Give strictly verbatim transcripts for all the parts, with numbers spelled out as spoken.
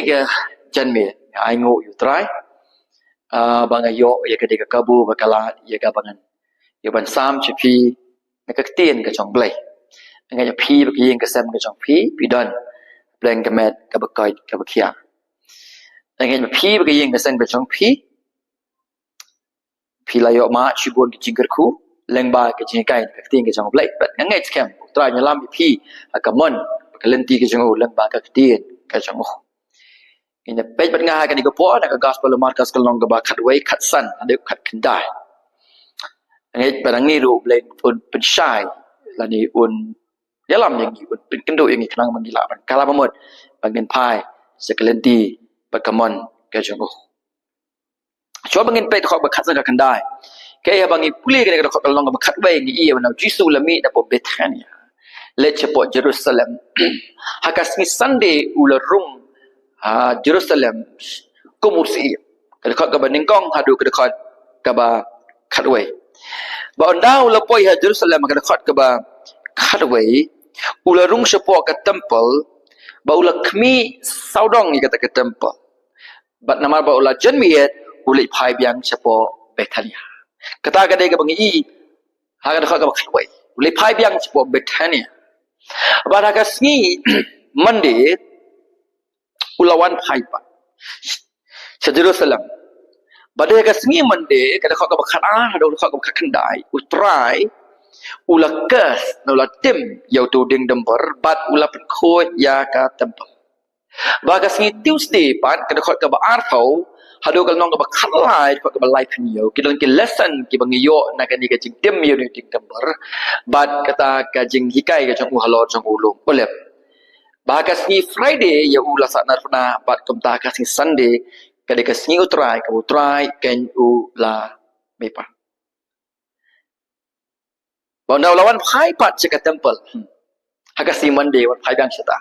Ïa jan me, ai nguh ïa u Trai. Ah, ba nga ïoh ïa ka dei ka kabu ba ka lad ïa ka ba ngan ïa ban sam sha phi na ka ktien ka jong u Blei. Nga ngeit ba phi bad ka ïing ka sem ka jong phi, phi don ha ka met kaba koit kaba khiah. Nga ngeit ba phi bad ka ïing ka sem ka jong phi, phi la ïoh mad shibun ki jingkyrkhu lyngba ki jinghikai ka ktien ka jong u Blei. Bad nga ngeit skhem u Trai un ïalam ïa phi ha ka mon bad ka lynti ka jong u lyngba ka ktien ka jong u. Ngin ïa peit bad nga ha kane ka por na ka gospel u Markos ka lynnong kaba khatwei, khatsan haduh khatkhyndai. Nga ngeit ba nangne ruh u Blei un pynshai lane un ïalam ïa ngi, un pynkynduh ïa ngi khnang ba ngin lah ban kylla ba mut ba ngin phai sha ka lynti bad ka mon ka jong u. Shuwa ba ngin peit ka dkhot ba khatsan khatkhyndai. Kaei haba ngi pule kane ka dkhot ka lynnong kaba khatwei ngi ïohi ba u Jisu u la mih napoh Bethania, leit shapoh Jerusalem. Ha ka sngi Sunday u la rung ha Jerusalem kum u syiem. Ka dkhot kaba nyngkong haduh ka dkhot kaba khatwei. Bad ynda u la poi ha Jerusalem, ka dkhot kaba khatwei, u la rung shapoh ka temple, bad u la khmih sawdong ïa kata ka temple. Bad namar ba u la janmiet, u leit phai biang shapoh Bethania. Kata ka dei kaba ngi ïohi ha ka dkhot kaba khatwei. U leit phai biang shapoh Bethania. Bad ha ka sngi Monday u la wan phai pat sha Jerusalem. Bad ha ka sngi Monday, ka dkhot kaba khatar haduh ka dkhot kaba khatkhyndai, u Trai u la kyrpad, u la tim ïa uto u dieng dymber, bad u la pynkhuid ïa ka temple. Bad ha ka sngi Tuesday pat, ka dkhot kaba arphew haduh ka lynnong kaba khatlai, dkhot kaba laiphew hynñiew, ki don ki lesson kiba ngi ïoh na kane ka jingtim ïa une u dieng dymber bad kata ka jinghikai ka jong u halor jong u lum Olib. Bad ha ka sngi Friday ïa u la sahnarphna pat, kumta ha ka sngi Sunday ka dei ka sngi u Trai kaba u Trai keiñ u la mihpat. Bad ynda u la wan phai pat sha ka temple, hmm, ha ka sngi Monday wan phai biang shata,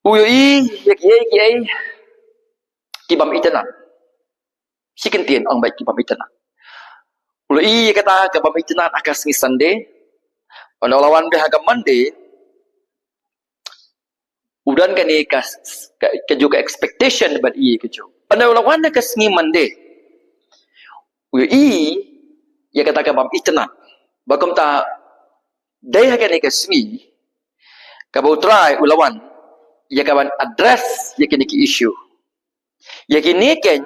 u ïohi ïa kiei kiei ki bym itynnad. Shi kyntien ong beit ki bym itynnad. U la ïohi ïa kata ka bym itynnad ha ka sngi Sunday. Bad ynda u la wan biang ha ka Monday, u don kane ka, ka, kajuh ka expectation bad ïa kajuh. Bad ynda u la wan ha ka sngi Monday, u ïohi ïa kata ka bym itynnad. Bad kumta dei ha kane ka sngi kaba u Trai u la wan ïa ka ban address ïa kine ki issue, ïa kine keiñ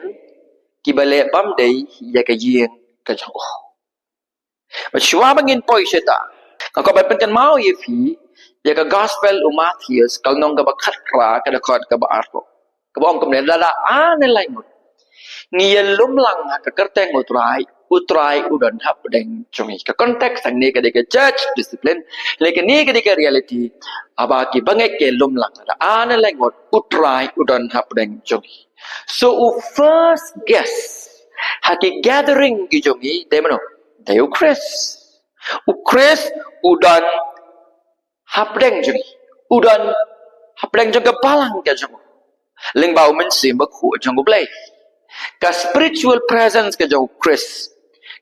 kiba leh bym dei ïa ka ïing ka jong u. Bad shuwa ba ngin poi shata, nga kwah ban pynkynmaw ïa phi ïa ka gospel u Mathaios ka lynnong kaba khatphra, ka dkhot kaba arphew, kaba ong kumne: Lada ar ne lai ngut ngi ïalum lang ha ka kyrteng u Trai, u Trai u don hapdeng jong ngi. Ka context hangne ka dei ka church discipline, lane kane ka dei ka reality. Haba ki bangeit ki ïalum lang, lada ar ne lai ngut, u Trai u don hapdeng jong ngi. So u first guest ha ki gathering ki jong ngi dei mano? Dei u Khrist. U Khrist u don hapdeng jong ngi. U don hapdeng jong ka balang ka jong u lyngba u Mynsiem Bakhuid jong u Blei. Ka spiritual presence ka jong u Khrist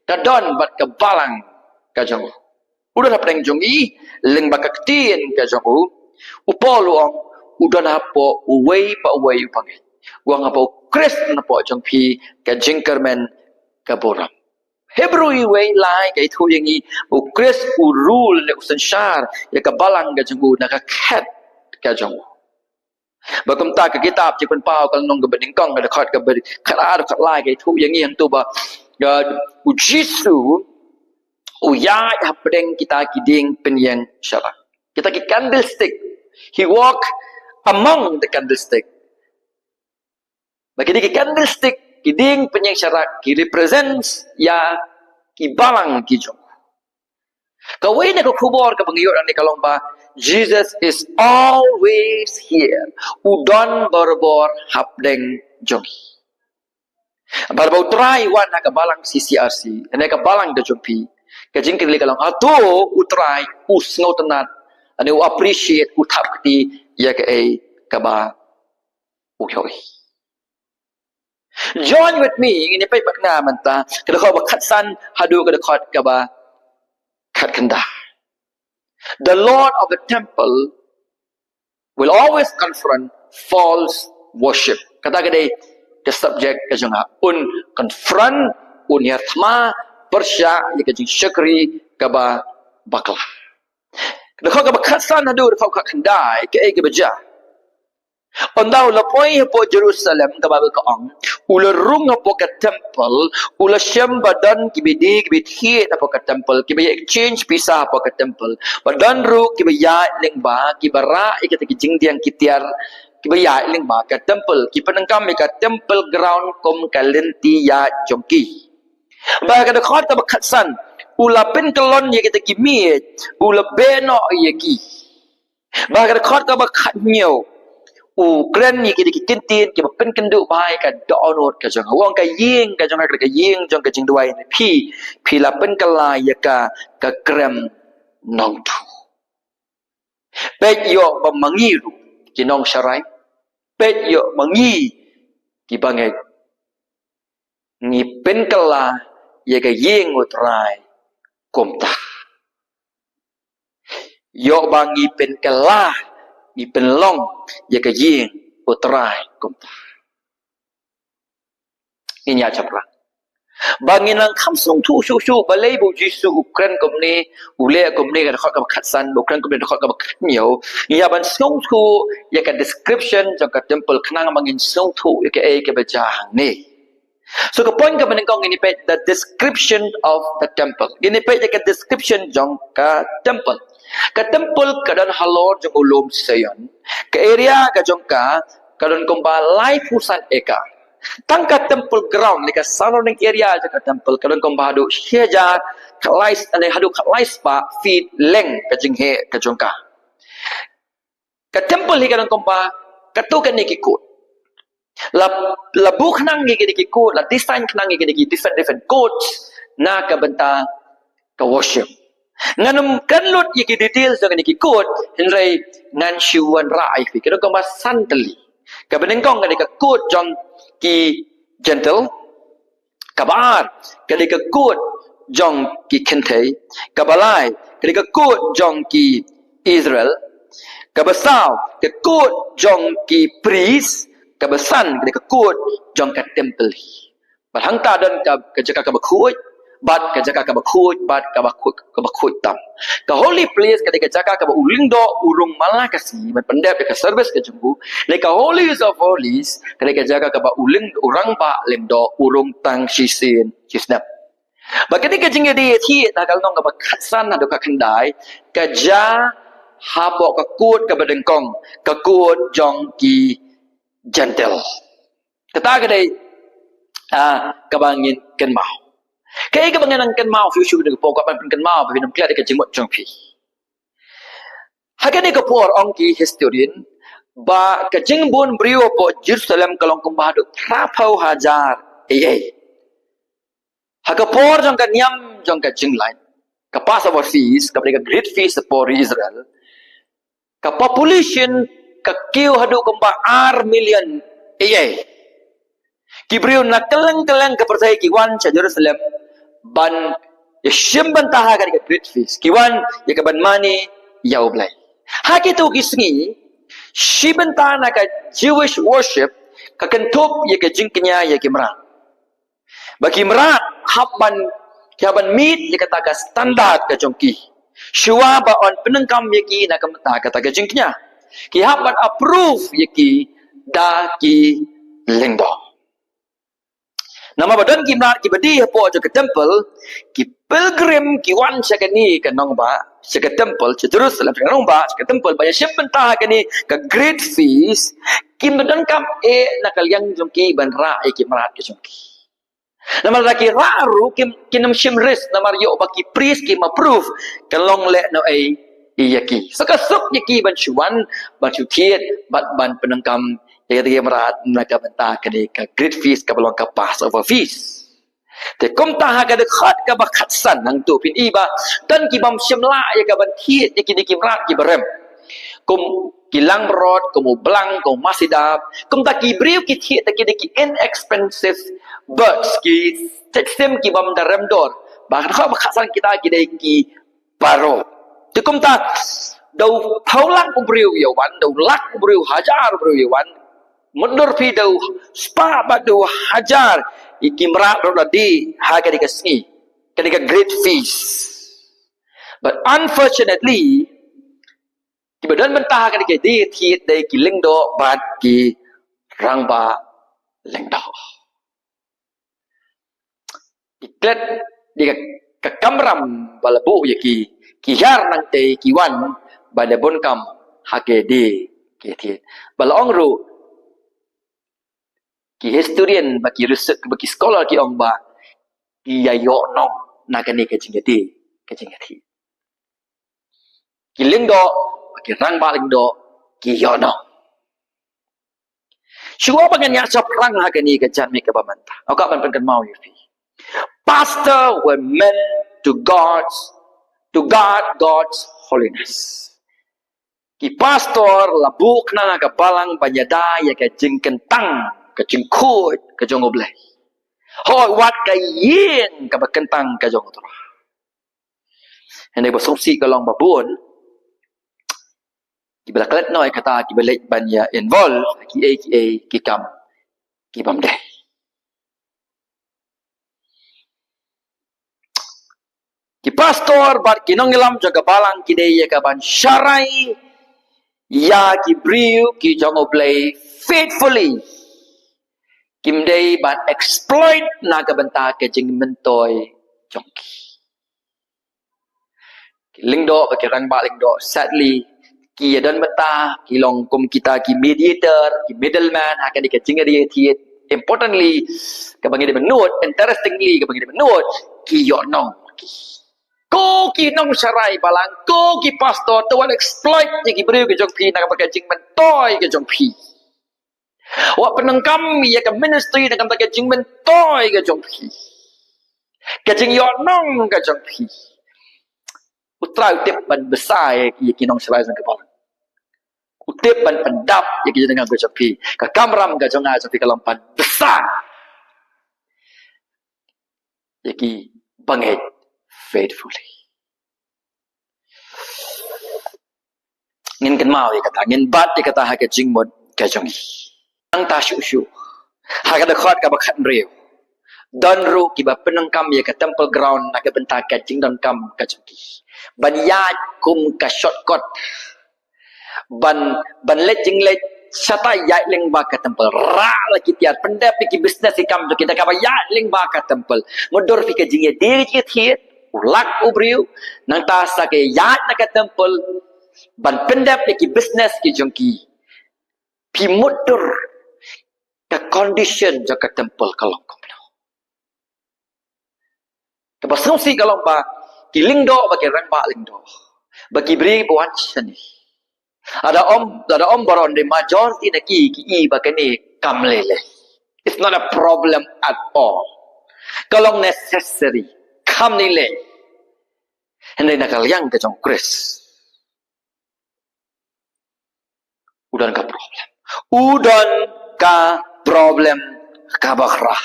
ka don bad ka balang ka jong u. U don hapdeng jong ngi lyngba ka ktien ka jong u. U Paul u ong u don hapoh uwei pa uwei u bangeit. U ong hapoh u Khrist napoh jong phi ka jingkyrmen ka burom. Hebru uwei lai ka ïathuh ïa ngi, u Khrist u rule ne u synshar ïa ka balang ka jong u na ka khet ka jong u. Bad kumta ka kitab Jingpynpaw ka lynnong kaba nyngkong ka dkhot kaba khatar, khatlai ka ïathuh ïa ngi hangto ba, uh, u Jisu u ïaid hapdeng kita ki dieng pynïeng sharak, kita ki candlestick. He walk among the candlestick. Ba kine ki candlestick, ki dieng pynïeng sharak, ki represents ïa ki balang ki jong u. Kawei na ka khubor kaba ngi ïoh nangne ka long ba Jesus is always here. U don barabor hapdeng jong ngi. Bad ba u Trai u wan ha ka balang C C R C, ne ka balang ka jong phi, ka jingkylli ka long, hato u Trai u sngewtynnad, ne u appreciate, u thap kti ïa kaei kaba u ïohi? Join with me, ngin ïa peit bad nga mynta ka dkhot ba khatsan haduh ka dkhot kaba khatkhyndai. The Lord of the temple will always confront false worship. Kata ka dei ka subject ka jong nga. Un confront, un hiar thma pyrshah ïa ka jingshakri kaba bakla. Dkhot kaba khatsan haduh dkhot khatkhyndai, kaei kaba jia? Ynda u la poi hapoh Jerusalem, kaba ka ong, u la rung hapoh ka temple, u la shem ba don kiba die kiba thied hapoh ka temple, kiba ïa exchange pisa hapoh ka temple. Ba don ruh kiba ïaid lyngba, kiba rah ïa kita ki jingdiang ki tiar, kiba ïaid lyngba ka temple, ki pyndonkam ïa ka temple ground kum ka lynti ïaid jong ki. Bad ha ka dkhot kaba khatsan, u la pynkyllon ïa kita ki miej, u la beh noh ïa ki. Bad ha ka dkhot kaba khathynñiew, u kren ïa kita ki kyntien kiba pynkynduh bha ïa ka dohnud ka jong nga. U ong ka ïing ka jong nga, ka ïing jong ka jingduwai ne phi, phi la pynkylla ïa ka, ka krem nongthuh. Peit ïoh ba ma ngi ruh ki nongsharai. Peit ïoh ma ngi ki bangeit. Ngi pynkylla ïa ka ïing U Trai kumta. Ïoh ba ngi pynkylla, ngi pynlong ïa ka ïing U Trai kumta. Ngin ïa shaphrang. Ba ngin nang kham sngewthuh shuh shuh balei ba u Jisu u kren kumne, u leh kumne ka dkhot kaba khatsan, u kren kumne dkhot kaba khathynñiew. Ngi ïa ban sngewthuh ïa ka description jong ka temple khnang ba ngin sngewthuh ïa kaei kaba jia hangne. So ka point kaba nyngkong ngin ïa peit the description of the temple. Ngin ïa peit ïa ka description jong ka temple. Ka temple ka don halor jong u lum Sion. Ka area ka jong ka, ka don kumba laiphew san acre. Tang ka temple ground, ne ka surrounding area jong ka temple, ka don kumba haduh shi hajar khatlai, ne haduh khatlai spah feet length ka jingheh ka jong ka. Ka temple hi ka don kumba katto katne ki court. La, la buh khnang ïa kine ki court, la design khnang ïa kine ki different, different courts na ka bynta ka worship. Ngan ym kren lut ïa ki details jong kine ki court, hynrei ngan shu wanrah ïa phi. Ka don kumba san tylli. Kaba nyngkong ka dei ka court jong ki Gentile. Kaba ar ka dei ka court jong ki kynthei. Kaba lai ka dei ka court jong ki Israel. Kaba saw ka court jong ki priest. Kaba san ka dei ka court jong ka temple. Bad hangta don ka, ka jaka kaba khuid, bad ka jaka kaba khuid, bad kaba khuid, kaba khuid tam. Ka holy place ka dei ka jaka kaba u lyngdoh u rung man la ka sngi ban pyndep ïa ka service ka jong u. Ne ka holies of holies ka dei ka jaka kaba u lyng, u rangbah lyngdoh u rung tang shisien shisnem. Bad ka dei ka jingïadei ïathied na ka lynnong kaba khatsan haduh khatkhyndai, ka jia hapoh ka court kaba nyngkong, ka court jong ki Gentile. Kata ka dei, ah, kaba ngin kynmaw. Kaei kaba ngin nang kynmaw shuh shuh, da ka por kaba ngin kynmaw ba ngin ym klet ïa ka jingmut jong phi. Ha kane ka por ong ki historian ba ka jingbun briew hapoh Jerusalem ka long kumba haduh phra phew hajar A A. Ha ka por jong ka niam jong ka jinglait, ka Passover feast, kaba dei ka great feast for Israel, ka population ka kiew haduh kumba ar million A A. Ki briew na kylleng kylleng ka pyrthei ki wan sha Jerusalem ban ïa shim bynta ha ka great feast. Ki wan ïa ka ban mane ïa U Blei. Ha kito ki sngi, shi bynta na ka Jewish worship ka kynthup ïa ka jingkñia ïa ki mrad. Ba ki mrad hap ban, ki hap ban meet ïa kata ka standard ka jong ki. Shuwa ba yn pyndonkam ïa ki na ka bynta kata ka jingkñia, ki hap ban approve ïa ki da ki lyngdoh. Namar ba don ki mrad kiba die hapoh jong ka temple, ki pilgrim ki wan sha kane ka nongbah, sha ka temple, sha Jerusalem, sha ka nongbah, sha ka temple, ban ïa shim bynta ha kane ka great feast, kim donkam eh na ka liang jong ki ban rah ïa ki mrad ki jong ki. Namar lada ki rah ruh kim, kin ym shim risk, namar ïoh ba ki priest kim approve, kan long lehnohei ïa ki. So ka suk ïa ki ban shu wan, ban shu thied, bad ban pyndonkam ïa ki mrad na ka bynta kane ka great feast kaba long ka Passover feast. Te kumta ha ka dkhot kaba khatsan nangta phin i ba don ki bym shym lah ïa ka ban thied ïa kine ki mrad kiba rem. Kum ki langbrot, kum u blang, kum u masidap, kumta ki briew ki thied da kine ki inexpensive birds, ki sim ki bym da rem dor. Ba ka dkhot ba khatsan kita ki dei ki paro. Te kumta Dau phew lak u briew ïa wan, dau lak u briew, hajar u briew ïa wan. Mutdur phi dau spah bad dau hajar ïa ki mrad ruh la die ha kane ka sngi, kane ka great feast. But unfortunately, kiba don bynta ha kane ka die thied dei ki lyngdoh bad ki rangbah lyngdoh. Ki klet ïa ka, ka kamram ba la buh ïa ki, ki hiar nangtei ki wan ban ïa bun kam ha ka die ka thied. Ba la ong ruh ki historian, ba ki research, ba ki scholar ki ong ba ki ïa ïoh nong na kane ka jingïadie, ka jingïathied. Ki lyngdoh, ki rangbah lyngdoh, ki ïoh nong. Shuwa ba ngan ïa shaphrang ha kane ka janmiet kaba mynta, nga kwah ban pynkynmaw ïa phi. Pastor were meant to God's, to guard God's holiness. Ki pastor la buh khnang ha ka balang ban ïada ïa ka jingkyntang, ka jingkhuid ka jong U Blei. Hooid, wat ka ïing kaba kyntang ka jong U Trai. Hynrei ba sngewsih ka long ba bun kiba la klet noh ïa kata, kiba leit ban ïa involve kiei kiei ki kam ki bym dei. Ki pastor bad ki nongïalam jong ka balang ki dei ïa ka ban sharai ïa ki briew ki jong U Blei faithfully. Kim dei ban exploit na ka bynta ka jingmyntoi jong ki. Ki lyngdoh, ki rangbah lyngdoh, sadly ki ïa don bynta, ki long kum kita ki mediator, ki middleman ha kane ka jingïadie thied. Importantly, kaba ngi dei ban note, interestingly, kaba ngi dei ban note, ki ïoh nong ki. Ko ki nongsharai balang, ko ki pastor, to wat exploit ïa ki briew ki jong phi na ka bynta ka jingmyntoi ka jong phi. Wat pyndonkam ïa ka ministry na ka bynta ka jingmyntoi ka jong phi, ka jingïoh nong ka jong phi. U Trai u tip ban bsa ïa ki, ïa ki nongsharai jong ka balang. U tip ban pyndap ïa ki jingdap ka jong phi, ka kamram ka jong nga jong phi ka long ban bsa ïa ki bangeit faithfully. Ngin kynmaw ïa kata, ngin bat ïa kata ha ka jingmut ka jong ngi. Nangta shuh shuh, ha ka dkhot kaba khathynriew, don ruh kiba pyndonkam ïa ka temple ground na ka bynta ka jingdonkam ka jong ki, ban ïaid kum ka shortcut, ban, ban leit jingleit shatai, ïaid lyngba ka temple, rah la ki tiar, pyndep ïa ki business ki kam jong ki da kaba ïaid lyngba ka temple. Mutdur phi ka jingïadie ka jingïathied, u lak u briew, nangta sa ka ïaid na ka temple ban pyndep ïa ki business ki jong ki. Phi mutdur ka condition jong ka temple ka long kumno. Kaba sngewsih ka long ba ki lyngdoh, ba ki rangbah lyngdoh, ba ki briew ba wan shane, lada ym, lada ym baroh, hynrei majority na ki, ki i ba kane kam lei lei. It's not a problem at all. Ka long necessary, kam lei lei. Hynrei na ka liang ka jong U Khrist, u don ka problem. U don ka problem kaba khraw.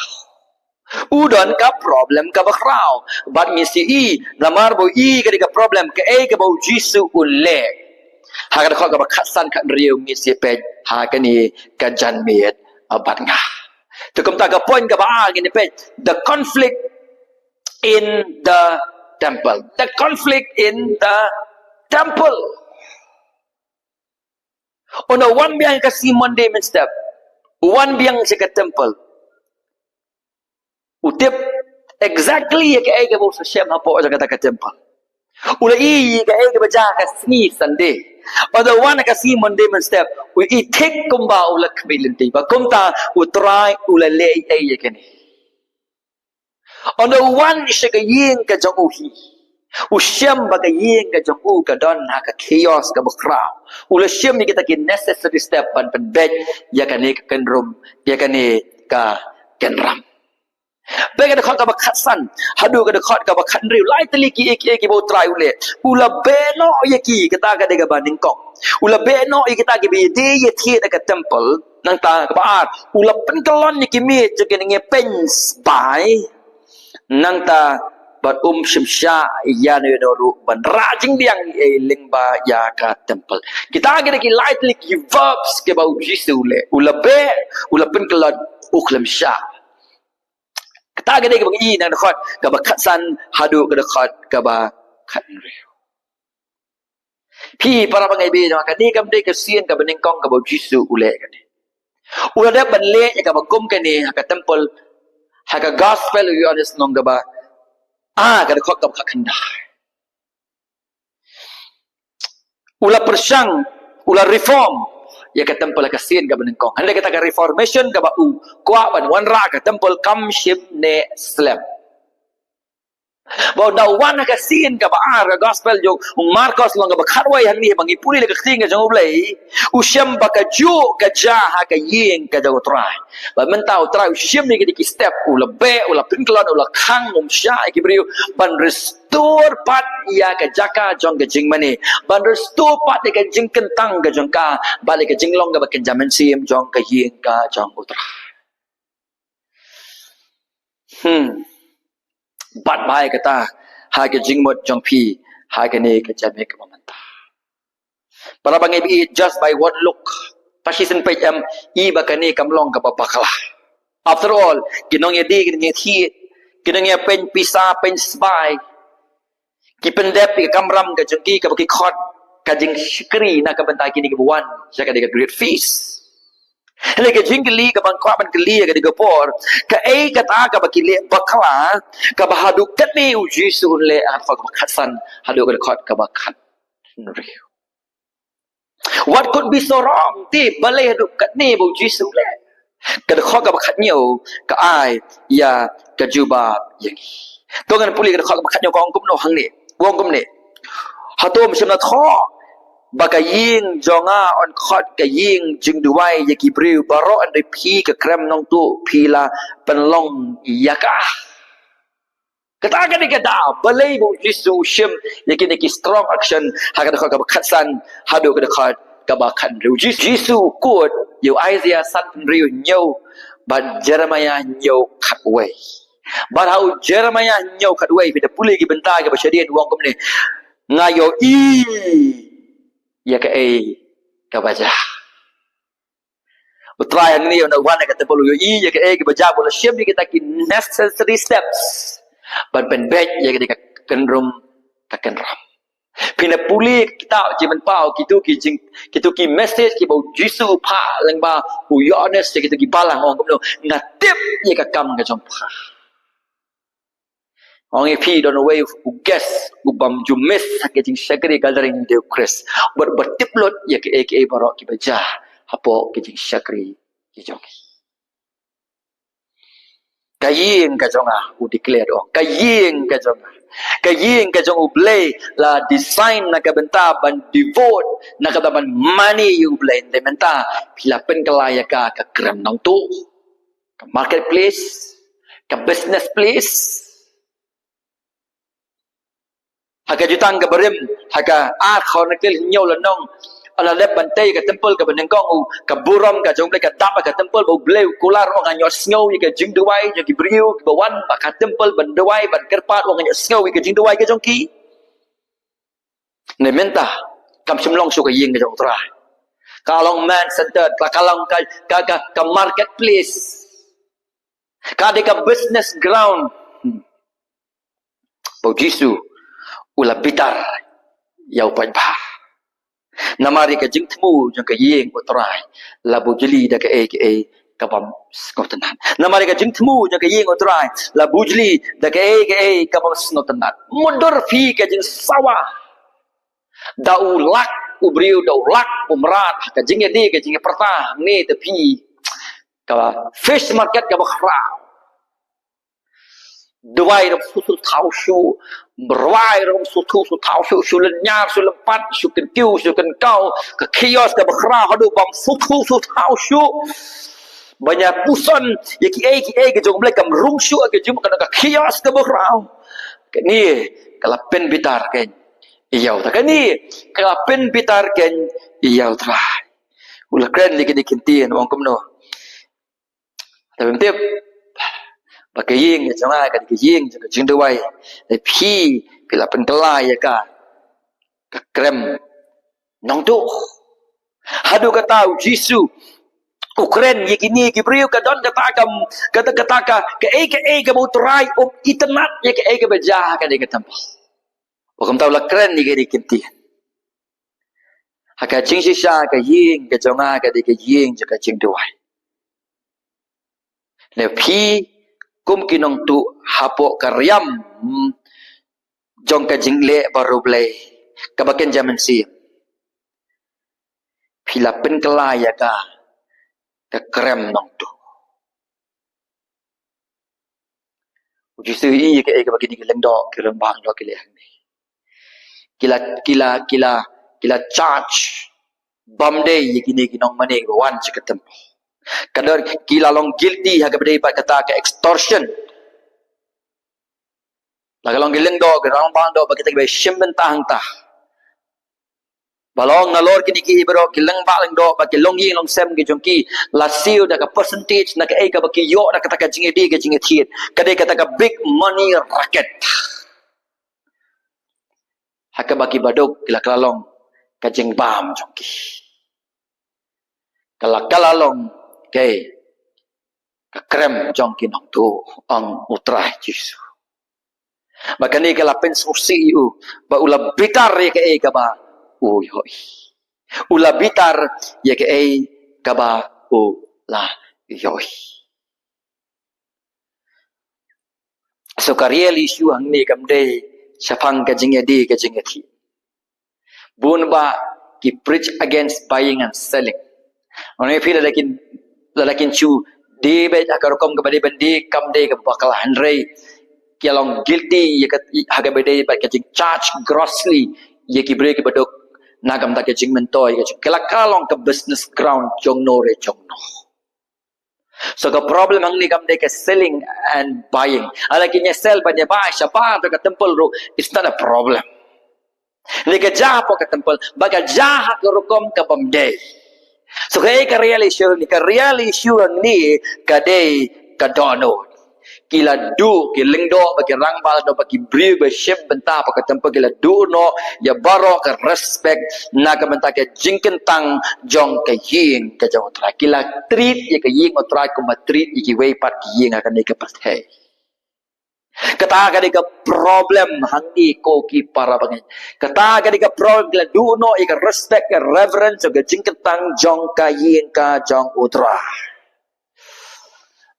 U don ka problem kaba khraw. Bad ngi sngew i, namar ba u i ka dei ka problem, kaei kaba U Jisu u leh. Ha ka dkhot kaba khatsan khathynriew ngi sngew peit ha kane ka janmiet bad nga. Te kumta ka point kaba ar ngin peit, the conflict in the temple. The conflict in the temple. Ynda u wan biang ka sngi Monday mynstep, u wan biang sha ka temple, u tip exactly ïa kaei kaba u sa shem hapoh jong kata ka temple. U la i ïa kaei kaba jia ka sngi Sunday. Ynda u wan ka sngi Monday mynstep, u i thik kumba u la khmih lynti. Bad kumta U Trai u la leh ei ïa kane. Ynda u wan sha ka ïing ka jong u hi, u shem ba ka ïing ka jong u ka don ha ka chaos kaba khraw. U la shem ïa kita ki necessary step ban pynbeit ïa kane ka kynrum, ïa kane ka kynram. Peit ka dkhot kaba khatsan haduh ka dkhot kaba khathynriew, lai tylli kiei kiei kiba U Trai u leh. U la beh noh ïa ki, kata ka dei kaba nyngkong. U la beh noh ïa kita kiba ïadie ïathied ha ka temple. Nangta kaba ar, u la pynkyllon ïa ki miej jong ki nongïapeiñ sbai. Nangta bad um shym shah ïa no ïa no ruh ban rah jingbiang ei ei lyngba ïa ka temple. Kita ki dei ki lai tylli ki verbs kiba U Jisu u leh. U la beh, u la pynkyllon, u khlem shah. Kita ki dei kiba ngi i na ka dkhot kaba khatsan haduh ka dkhot kaba khathynriew. Phi para bangeit, bad kane kam dei ka sien kaba nyngkong kaba U Jisu u leh kane. U la dep ban leh ïa kaba kum kane ha ka temple, ha ka gospel u Ïoannis lynnong kaba ar, ka dkhot kaba khatkhyndai. U la pyrshang, u la reform ïa ka temple ha ka sien kaba nyngkong. Hynrei kata ka reformation kaba u kwah ban wanrah ka temple kam shym neh slem. Bad ynda u wan ha ka sien kaba ar, ka gospel jong u Markos lynnong kaba khatwei, hangne ba ngi pule ïa ka ktien ka jong U Blei, u shem ba kajuh ka jia ha ka ïing ka jong U Trai. Bad mynta U Trai u shim ïa kita ki step, u la beh, u la pynkyllon, u la khang, um shah ïa ki briew, ban restore pat ïa ka jaka jong ka jingmane, ban restore pat ïa ka jingkyntang ka jong ka, bad ïa ka jinglong kaba kynja mynsiem jong ka ïing ka jong U Trai. Hmm. Bad bha ïa kata ha ka jingmut jong phi ha kane ka janmiet kaba mynta. Para bangeit, just by one look, ta shisien peit em, i ba kane kam long kaba bakla. After all, ki nongïadei, ki nongïathied, ki nongïapeiñ pisa, peiñ sbai, ki pyndep ïa ka kamram ka jong ki kaba ki khot ka jingshakri na ka bynta kine kiba wan sha kane ka great feast. Hynrei ka jingkylli kaba nga kwah ban kylli ïa kane ka por, kaei kata kaba ki leh bakla, kaba haduh katne U Jisu un leh ha ka dkhot kaba khatsan haduh ka dkhot kaba khathynriew? What could be so wrong? Te balei haduh katne ba U Jisu u leh? Ka dkhot kaba khathynñiew ka ai ïa ka jubab ïa ngi. To ngan pule ka dkhot kaba khathynñiew, ka ong kumno hangne. Ka ong kumne: Hato ym shym la thoh ba ka ïing jong nga yn khot ka ïing jingduwai ïa ki briew baroh? Hynrei phi ka krem nongtuh phi la pynlong ïa ka. Kata ka dei ka daw balei ba U Jisu u shim ïa kine ki strong action ha ka dkhot kaba khatsan haduh ka dkhot kaba khathynriew. Jis-, Jisu u quote ïa u Isaiah sanphew hynriew hynñiew bad Jeremiah hynñiew khatwei. Bad ha u Jeremiah hynñiew khatwei, phi da pule ki bynta kiba shadien, u ong kumne: Nga ïohi ïa kaei kaba jia. U Trai hangne ynda u wan ha ka temple u ïohi ïa kaei kaba jia, u la shim ïa kita ki necessary steps ban pynbeit ïa kane ka kynrum ka kynram. Phin da pule kitab Jingpynpaw, kito ki jing, kito ki message kiba U Jisu u phah lyngba u Ïoannis ïa kito ki balang, ong kumno: Nga tip ïa ka kam ka jong pha. Ong ïa phi, don uwei u guest u bym ju miss ha ka jingshakri gathering Judeo Khrist, bad ba tip lut ïa kaei kaei baroh kiba jia hapoh ka jingshakri ka jong ngi. Ka ïing ka jong nga, u declare, ong, ka ïing ka jong nga, ka ïing ka jong U Blei, la design na ka bynta ban devote, na ka bynta ban mane ïa U Blei. Te mynta phi la pynkylla ïa ka ka krem nongtuh, ka marketplace, ka business place. Ha ka Jutang kaba Rim, ha ka ar Chronicle hynñiew lynnong, la dep ban tei ka temple kaba nyngkong, u, ka burom ka jong U Blei ka dap ha ka temple, ba U Blei u kular, u ong, nga ïohsngew ïa ka jingduwai jong ki briew kiba wan ha ka temple ban duwai, ban kyrpad, u ong, nga ïohsngew ïa ka jingduwai ka jong ki. Ne mynta kam shym long shuh ka ïing ka jong U Trai. Ka long man centered, ka, ka long ka, ka, ka, ka marketplace. Ka dei ka business ground. Hmm. Ba U Jisu u la bitar ïa u paidbah. Namar ïa ka jingthmu jong ka ïing U Trai la bujli da kaei kaei kabym sngewtynnat. Namar ïa ka jingthmu jong ka ïing U Trai la bujli da kaei kaei kabym sngewtynnat. Mutdur phi ka jingsawa. Da u lak u briew, da u lak u mrad, ka jingïadei, ka jingïapyrta, ne te phi ka fish market kaba khraw. Duwai ruh shu shu thaw shuh, rwai ruh shu shu shu thaw shuh, shu lynñiar, shu lympat, shu kyntiew, shu kyntkaw, ka kiosk kaba khraw haduh bym shu shu shu thaw shuh. Ban ïa puson ïa kiei kiei ka jong U Blei, kam rung shuh ka jong ka, ka kiosk kaba khraw. Kane ka la pynbitar kein ïa U Trai. Kane ka la pynbitar kein ïa U Trai. U la kren ïa kine ki ktien, u ong kumno? Te phim tip, Ba ka ïing ka jong nga ka dei ka ïing jong ka jingduwai. Te phi, phi la pynkylla ïa ka, ka krem nongtuh. Haduh katta u Jisu u kren ïa kine ki briew, ka don kata ka, kata, kata ka, kaei kaei kaba u Trai um itynnad ïa kaei kaba jia ha kane ka temple. Ba kumta u la kren ïa kine ki ktien. Ha ka jingshisha ka ïing ka jong nga ka dei ka ïing jong ka jingduwai. Ne phi kum ki nongtuh hapoh ka riam, hmm, jong ka jingleh bariewblei kaba kynja mynsiem. Phi la pynkylla ïa ka, ka krem nongtuh. U Jisu i ïa kaei kaba kine ki lyngdoh, ki rangbah lyngdoh ki leh hangne. Ki la, ki la, ki la, ki la charge bym dei ïa kine ki nongmane kiba wan sha ka temple. Ka don, ki la long guilty ha kaba dei bad kata ka extortion. La ka long ki lyngdoh, ki rangbah lyngdoh, bad kita kiba shim bynta hangta. Ba long nalor kine ki baroh ki lyngdoh, bad ki longïing longsem ki jong ki, la siew da ka percentage na kaei kaba ki ïoh na kata ka jingïadie ka jingïathied. Ka dei kata ka big money racket. Ha kaba ki baduk ki la kylla long ka jingbam jong ki. Ka la, ka la long, okay, ka krem jong ki nongtuh, ong u Trai Jisu. Ba kane ka la pynsngewsih ïa u, ba u la bitar ïa kaei kaba u ïohi. U la bitar ïa kaei kaba u la ïohi. So ka real issue hangne kam dei shaphang ka jingïadie ka jingïathied. Bun ba ki preach against buying and selling. Ngan ong ïa phi, lada kin, lada kin shu die beit ha ka rukom kaba dei ban die, kam dei kaba bakla, hynrei ki long guilty ïa ka, ha kaba dei bad ka jingcharge grossly ïa ki briew kiba duk na ka bynta ka jingmyntoi ka jing, ka la kylla long ka business ground jongno re jongno. So ka problem hangne kam dei ka selling and buying. Lada kin ïa sell bad ïa buy shabar jong ka temple ruh, it's not a problem. Hynrei ka jia hapoh ka temple, bad ka jia ha ka rukom kabym dei. So kaei ka real issue hangne, ka real issue hangne ka dei ka dohnud. Ki la duh, ki lyngdoh bad ki rangbah lyngdoh bad ki briew ba shim bynta hapoh ka temple, ki la duh noh ïa baroh ka respect na ka bynta ka jingkyntang jong ka ïing ka jong u Trai. Ki la treat ïa ka ïing u Trai kumba treat ïa kiwei pat ki ïing ha kane ka pyrthei. Kata ka dei ka problem hangne ko ki para bangeit. Kata ka dei ka problem, ki la duh noh ïa ka respect, ka reverence, ka jingkyntang jong ka ïing ka jong u Trai.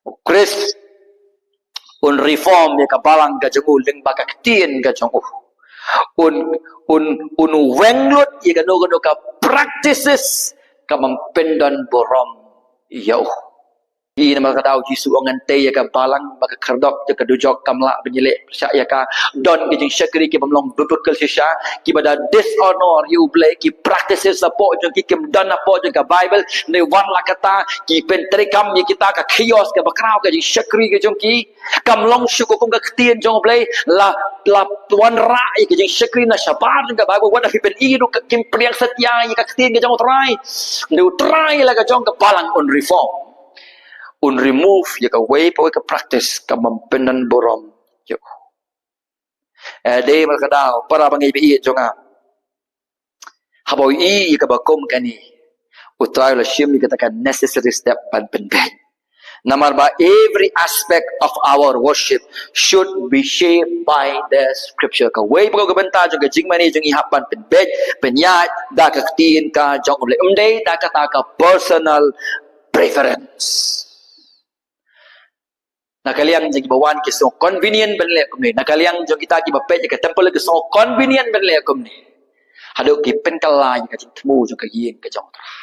U Khrist un reform ïa ka balang ka jong u lyngba ka ktien ka jong u. Un, un, un weng lut ïa kano kano ka practices kaba pyndon burom ïa u. Namar kata u Jisu u ong, ngan tei ïa ka balang ba ka khyrdop jong ka dujok kam lah ban ïaleh pyrshah ïa ka. Don ki jingshakri kibym long biblical shisha, kiba da dishonor ïa u Blei, ki practices hapoh jong ki kim don hapoh jong ka Bible, ne wat la kata ki pyntreikam ïa kita ka chaos kaba khraw ka jingshakri ka jong ki. Kam long shuh kum ka ktien jong u Blei, la, la wanrah ïa ka jingshakri na shabar jong ka Bible, wat la phi pyni ruh kim pdiang satia ïa ka ktien ka jong u Trai. Ne u Trai la ka jong ka balang un reform. Un remove ïa kawei pa kawei ka practice kaba pyndon burom ïa u. Eh, dei namar kata, para bangeit ba ïeit jong nga, haba u ïohi ïa kaba kum kane, u Trai u la shim ïa kata ka necessary step ban pynbeit. Namar ba every aspect of our worship should be shaped by the scripture. Kawei pa kawei ka bynta jong ka jingmane jong ngi hap ban pynbeit, pynïaid da ka ktien ka jong u Blei, ym dei da kata ka personal preference. Na ka liang jong kiba wan ki sngew convenient ban leh kumne. Na ka liang jong kita kiba peit ïa ka temple ki sngew convenient ban leh kumne. Haduh ki pynkylla ïa ka jingthmu jong ka ïing ka jong u Trai.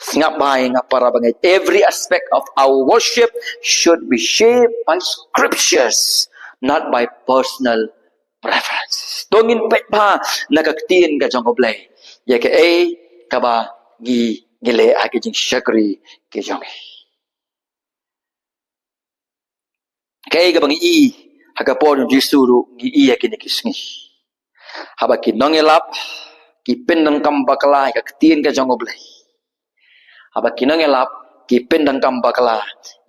Sngap bha ïa nga para bangeit. Every aspect of our worship should be shaped by scriptures, not by personal preferences. To ngin peit bha na ka ktien ka jong u Blei ïa kaei kaba ngi, ngi leh ha ki jingshakri ki jong ngi. Kaei kaba ngi i ha ka por jong u Jisu ruh ngi i ha kine ki sngi. Haba ki nongïalap ki pyndonkam bakla ïa ka ktien ka jong u Blei, haba ki nongïalap ki pyndonkam bakla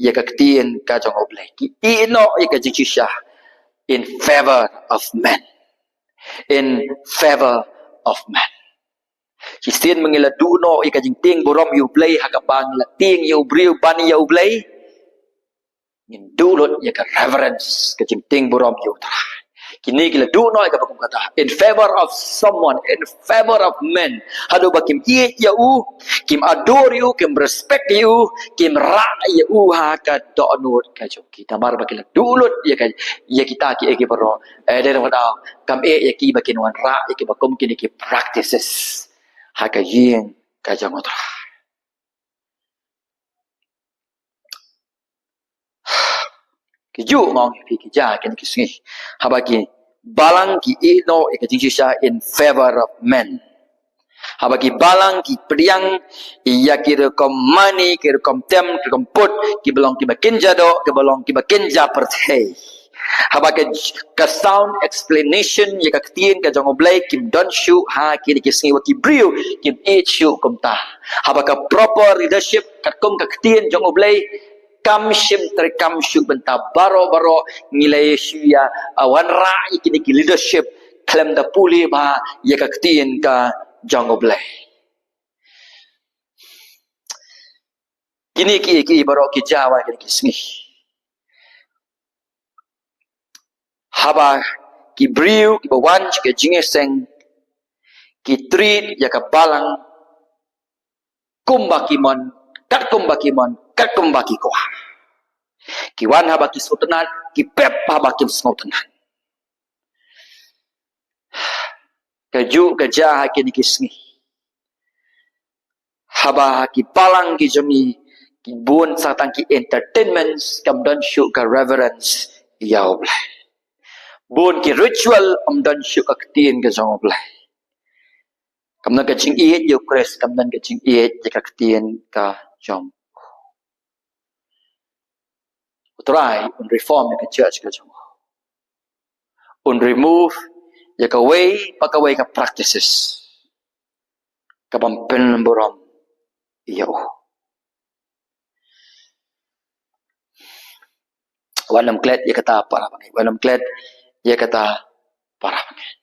ïa ka ktien ka jong U Blei. Ki ïeh noh ïa ka jingshisha in favor of men. In favor of men. Shisien ma ngi la duh noh ïa ka jingtieng burom ïa U Blei ha kaba ngi la tieng ïa u briew ban ïa U Blei, ngin duh lut ïa ka reverence, ka jingtieng burom ïa U Trai. Kine ki la duh noh ïa kaba kum kata, in favor of someone, in favor of men. Haduh ba kim ïeit ïa u, kim adore ïa u, kim respect ïa u, kim rah ïa u ha ka dohnud ka jong ki. Namar ba ki la duh lut ïa ka, ïa kita kiei kiei baroh. Eh, dei na kata kam eh ïa ki ba kin wanrah ïa kiba kum kine ki practices ha ka ïing ka jong U Trai. Ki ju ngong ïa phi ki ja kine ki sngi. Haba ki balang ki ïeh noh ïa ka jingshisha in favor of men. Haba ki balang ki pdiang ïa ki rukom mane, ki rukom tem, ki rukom put, kiba long kiba kynja doh, kiba long kiba kynja pyrthei. Haba ka, ka sound explanation ïa ka ktien ka jong U Blei kim don shuh ha kine ki sngi, wat ki briew kim ïeit shuh kumta. Haba ka proper leadership katkum ka ktien jong U Blei kam shym treikam shuh. Bynta baroh baroh ngi la ïa shu ïa, ah, wanrah ïa kine ki leadership khlem da pule bha ïa ka ktien ka jong U Blei. Kine ki, ki baroh ki ja ha kine ki sngi. Haba ki briew kiba wan sha ka jingïaseng ki treat ïa ka balang kumba ki mon, katkum ba ki mon, katkum ba ki kwah. Ki wan haba ki sngewtynnat, ki pep haba kim sngewtynnat. Ka ju ka ja ha kine ki sngi. Haba ha ki balang ki jong ngi ki bun sa tang ki entertainments, kam don shuh ka reverence ïa U Blei. Bun ki ritual, kam don shuh ka ktien ka jong U Blei. Kam don ka jingïeit ïa U Khrist, kam don ka jingïeit ïa ka ktien ka jong U Trai. Un reform ïa ka church ka jong U. Un remove ïa kawei pa kawei ka practices kabym pynburom ïa U. Wat nym klet ïa kata para bangeit, wat nym klet ïa kata para bangeit.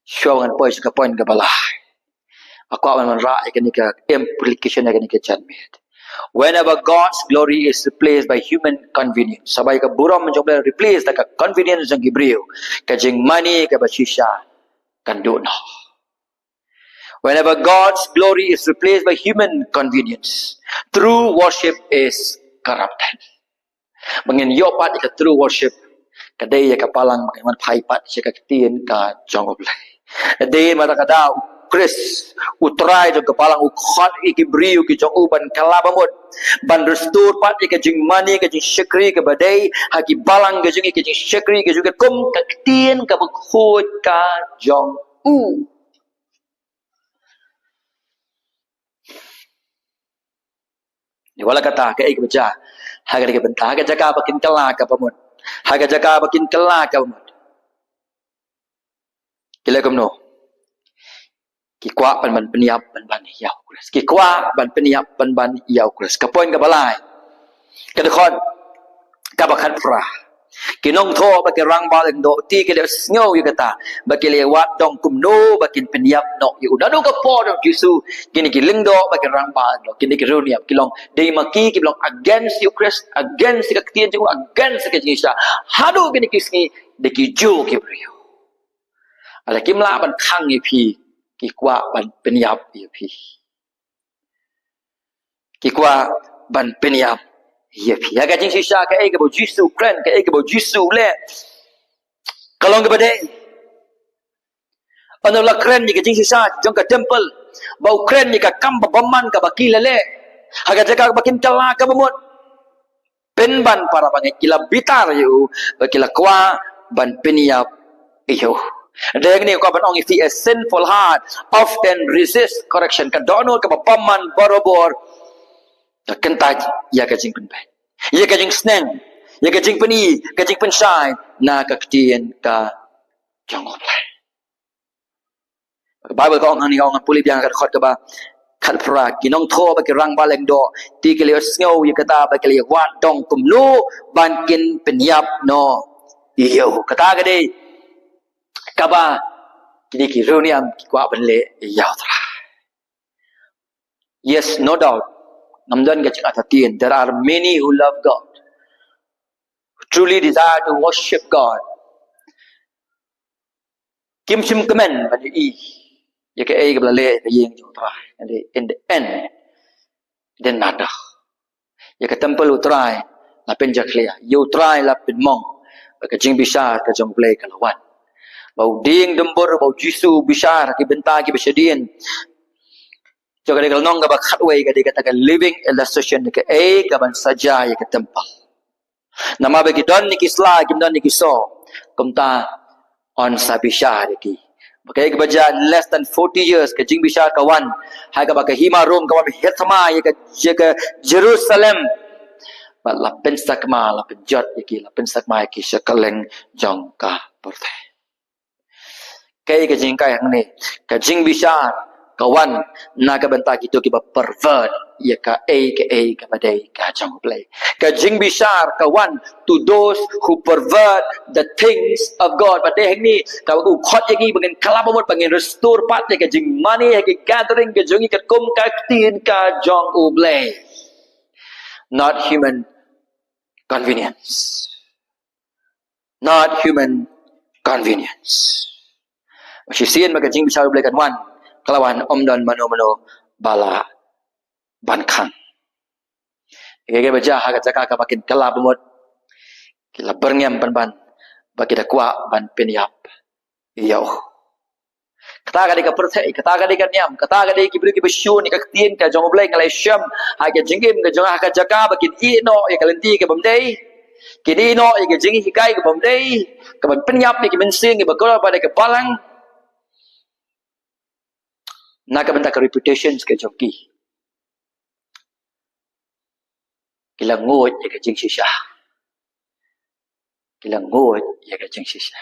Shuwa ngan poi sha ka point kaba lai, nga kwah ban wanrah ïa kane ka implication ïa kane ka janmiet. Whenever God's glory is replaced by human convenience, haba ïa ka burom jong U Blei replace da ka convenience jong ki briew, ka jingmane kaba shisha kan duh noh. Whenever God's glory is replaced by human convenience, true worship is corrupted. Ba ngin ïoh pat ïa ka true worship, ka dei ïa ka balang ba ngin wan phai pat sha ka ktien ka jong U Blei. Dei mynta ka daw U Khrist, U Trai jong ka balang, u khot ïa ki briew ki jong u ban kylla ba mut, ban restore pat ïa ka jingmane, ka jingshakri kaba dei ha ki balang ka jong ngi, ka jingshakri ka jong ngi kum ka ktien kaba khuid ka jong u. Wat la kata, kaei kaba jia ha kane ka bynta, ha ka jaka ba kin kylla kaba mut, ha ka jaka ba kin kylla kaba mut, ki leh kumno? Ki kwah ban, ban pynïap pynban ïa U Khrist. Ki kwah ban pynïap pynban ïa U Khrist. Ka point kaba lai, ka dkhot kaba khatphra. Ki nongthoh bad ki rangbah lyngdoh te ki la sngew ïa kata, bad ki la wad dong kumno ba kin pynïap noh ïa u. Naduh ka por jong U Jisu, kine ki lyngdoh bad ki rangbah lyngdoh, kine ki riewniam, ki long dei ma ki, ki long against ïa U Khrist, against ïa ka ktien jong u, against ïa ka jingshisha. Haduh kine ki sngi dei ki ju ki briew. Lada kim lah ban khang ïa phi, ki kwah ban pynïap ïa phi. Ki kwah ban pynïap ïa phi. Ïa ka jingshisha, kaei kaba U Jisu u kren, kaei kaba U Jisu u leh, ka long kaba dei. Haba u la kren ïa ka jingshisha jong ka temple, ba u kren ïa ka kam ba bymman kaba ki la leh, ha ka jaka ba kin kylla kaba mut, pynban para bangeit ki la bitar ïa u, ba ki la kwah ban pynïap ïa u. Dei hangne nga kwah ban ong ïa phi, a sinful heart often resist correction. Ka dohnud kaba bymman barabor ka kyntait ïa ka jingpynbeit, ïa ka jingsneng, ïa ka jingpyni, ka jingpynshai na ka ktien ka jong U Blei. Ka Baibl ka ong hangne, ka ong, ngan pule biang ka dkhot kaba khatphra, ki nongthoh bad ki rangbah lyngdoh te ki la ïohsngew ïa kata bad ki la ïawad dong kumno ban kin pynïap noh ïa u. Kata ka dei kaba kine ki riewniam ki kwah ban leh ïa U Trai. Yes, no doubt, ngam don ka jingartatien, there are many who love God, who truly desire to worship God. Kim shym kmen ban ïohi ïa kaei kaba la leh ïa ka ïing jong U Trai. And in the end, it didn't matter. Ïa ka temple U Trai la pynjakhlia, ïa U Trai la pynmong. Bad ka jingbishar ka jong U Blei ka la wan. Ba u dieng dumbur, ba U Jisu u bishar ha ki bynta kiba shadien. Jong ka dei ka lynnong kaba khatwei, ka dei kata ka living illustration ïa kaei kaban sa jia ïa ka temple. Namar ba ki don ïa ki sla, kim don ïa ki soh. Kumta yn sa bishar ïa ki. Ba kaei kaba jia in less than forty years, ka jingbishar ka wan ha kaba ka hima Rom ka wan ban hiar thma ïa ka, ïa ka Jerusalem. Bad la pynsakma, la pynjot ïa ki, la pynsakma ïa ki sha kylleng jong ka pyrthei. Kaei ka jinghikai hangne? Ka jingbishar ka wan na ka bynta kito kiba pervert ïa kaei kaei kaba dei ka jong U Blei. Ka jingbishar ka wan to those who pervert the things of God. Bad dei hangne kaba u khot ïa ngi ba ngin kylla ba mut, ba ngin restore pat ïa ka jingmane ha ka gathering ka jong ngi katkum ka ktien ka jong U Blei. Not human convenience. Not human convenience. Ba shisien ba ka jingbishar U Blei kan wan, ka la wan, ym don mano mano ba lah ban khang. Ïa kaei kaba jia ha ka jaka kaba kin kylla ba mut, ki la byrngem pynban ba ki da kwah ban pynïap ïa u. Kata ka dei ka pyrthei, kata ka dei ka niam, kata ka dei ki briew kiba shun ïa ka ktien ka jong U Blei. Nga la shem ha ka jingim ka jong nga ha ka jaka ba kin ïeh noh ïa ka lynti kabym dei, kin ïeh noh ïa ka jinghikai kabym dei, kaban pynïap ïa ki mynsiem kiba kordor bad ïa ka balang na ka bynta ka reputation ka jong ki. Ki la nguid ïa ka jingshisha. Ki la nguid ïa ka jingshisha.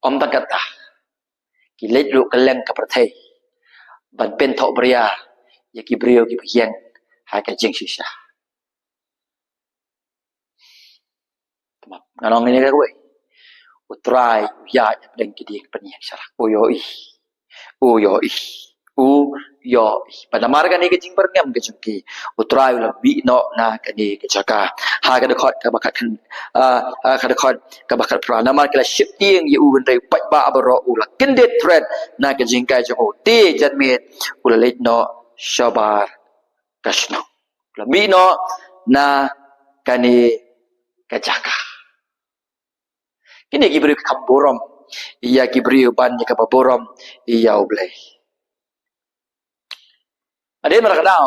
Ym tang kata, ki leit ruh kylleng ka pyrthei ban pynthohbria ïa ki briew kiba ïeng ha ka jingshisha. Nga ong ïa kawei, U Trai u ïaid hapdeng ki dieng pynïeng sharak. U ïohi. U ïohi. U ïohi. Bad namar kane ka jingbyrngem ka jong ki, U Trai u la mih noh na kane ka jaka. Ha ka dkhot kaba khat khan, ah, ha ka dkhot kaba khatphra. Namar ki la sheptieng ïa u, hynrei u paidbah baroh u la kyndit thret na ka jinghikai jong u. Te janmiet u la leit noh shabar ka shnong. U la mih noh na kane ka jaka. Kine ki briew ki kham burom ïa ki briew ban ïa kaba burom ïa U Blei. Hadien ba la ka daw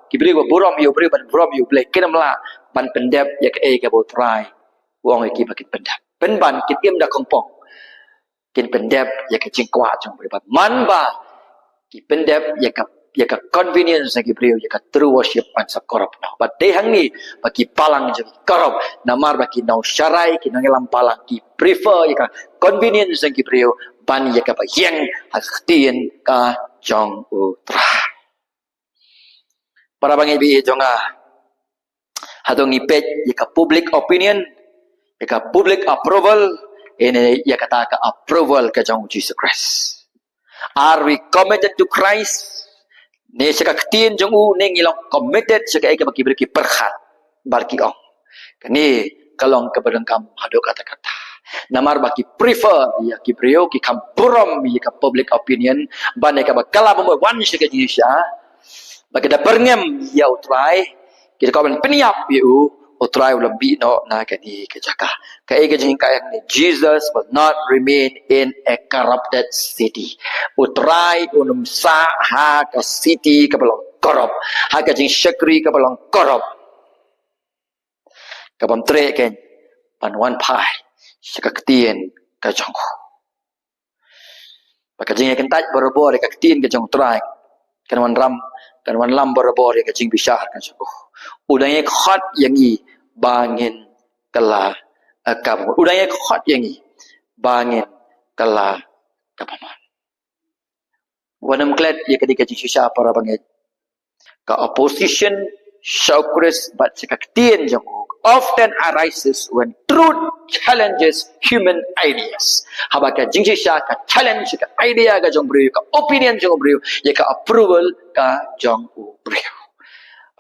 ki briew ba burom ïa U Blei, ban burom ïa U Blei, kin ym lah ban pyndep ïa kaei kaba U Trai u ong ïa ki ba kin pyndep. Pynban kin im da kongpong. Kin pyndep ïa ka jingkwah jong U Blei. Bad man ba ki pyndep ïa ka, ïa ka convenience jong ki briew, ïa ka true worship, yn sa korop noh. Bad dei hangne ba ki balang jong ki korop, namar ba ki nongsharai, ki nongïalam balang, ki prefer ïa ka convenience jong ki briew ban ïa kaba ïeng ha ka ktien ka jong U Trai. Para bangeit ba ïeit jong nga, hato ngi peit ïa ka public opinion, ïa ka public approval, ne ïa kata ka approval ka jong U Jisu Khrist? Are we committed to Christ? Ne sha ka ktien jong u, ne ngi long committed sha kaei kaba ki briew ki pyrkhat bad ki ong? Kane ka long kaba donkam haduh katta katta. Namar ba ki prefer ïa ki briew, ki kham burom ïa ka public opinion ban ïa kaba kylla ba mut wan sha ka jingshisha. Ba ki da byrngem ïa U Trai, ki da kwah ban pynïap ïa u, U Trai u la mih noh na kane ka jaka. Kaei ka jinghikai hangne? Jesus will not remain in a corrupted city. U Trai un ym sah ha ka city kaba long korop, ha ka jingshakri kaba long korop. Kaba ym treh kein ban wan phai sha ka ktien ka jong u. Ba ka jingïakyntait barabor ïa ka ktien ka jong U Trai kan wanlam, kan wanlam barabor ïa ka jingbishar ka jong u. U dang ïakhot ïa ngi ba ngin kylla, eh, kaba mut. U dang ïakhot ïa ngi ba ngin kylla kaba mut. Wat nym klet ïa kane ka jingshisha para bangeit. Ka opposition sha u Khrist bad sha ka ktien jong u often arises when truth challenges human ideas. Haba ka jingshisha ka challenge ka idea ka jong u briew, ka opinion jong u briew, ïa ka approval ka jong u briew.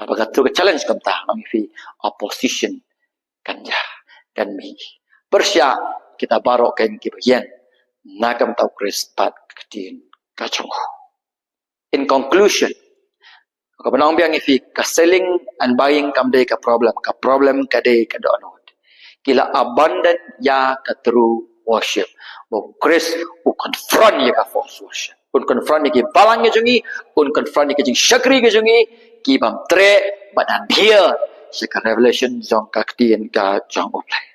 Haba ka truth ka challenge kumta, ngi phi opposition kan ïa, kan mih. Pyrshah kita baroh kan ki ba ïeng na ka bynta u Khrist bad ka ktien ka jong u. In conclusion, ka ban ong biang ïa phi, ka selling and buying kam dei ka problem, ka problem ka dei ka dohnud. Ki la abandon ïa ka true worship. U Khrist u confront ïa ka false worship. Un confront ïa ki balang ka jong ngi, un confront ïa ka jingshakri ka jong ngi, ki bym treh bad adhere sha ka revelation jong ka ktien ka jong U Blei.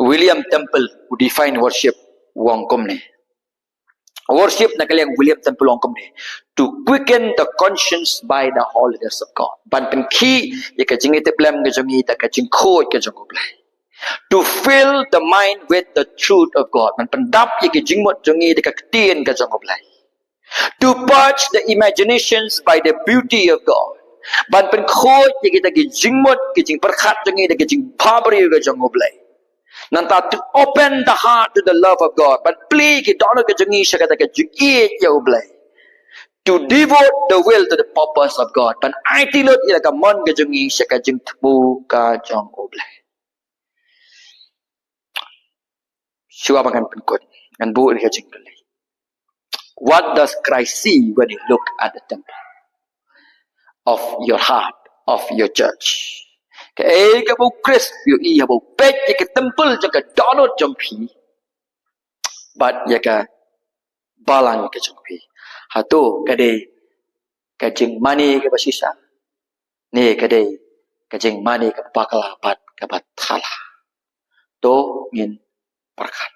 William Temple u define worship u ong kumne. Worship na ka liang William Temple u ong kumne. To quicken the conscience by the holiness of God. Ban pynkhih ïa ka jingïatiplem ka jong ngi da ka jingkhuid ka jong U Blei. To fill the mind with the truth of God. Ban pyndap ïa ka jingmut jong ngi da ka ktien ka jong U Blei. To purge the imaginations by the beauty of God. Ban pynkhuid ïa kita ki jingmut, ki jingpyrkhat jong ngi da ki jingbhabriew ka jong U Blei. Nangta to open the heart to the love of God. Ban plie ki dohnud ka jong ngi sha kata ka jingïeit ïa U Blei. To devote the will to the purpose of God. Ban aiti lut ïa la ka mon ka jong ngi sha ka jingthmu ka jong U Blei. Shuwa ba ngan pynkut, ngan buh ïa ka jingkylli. What does Christ see when he look at the temple of your heart, of your church? Kaei kaba u Khrist u ïohi haba u peit ïa ka temple jong ka dohnud jong phi bad ïa ka balang ka jong phi? Hato ka dei ka jingmane kaba shisha, ne ka dei ka jingmane kaba bakla bad kaba thala? To ngin pyrkhat.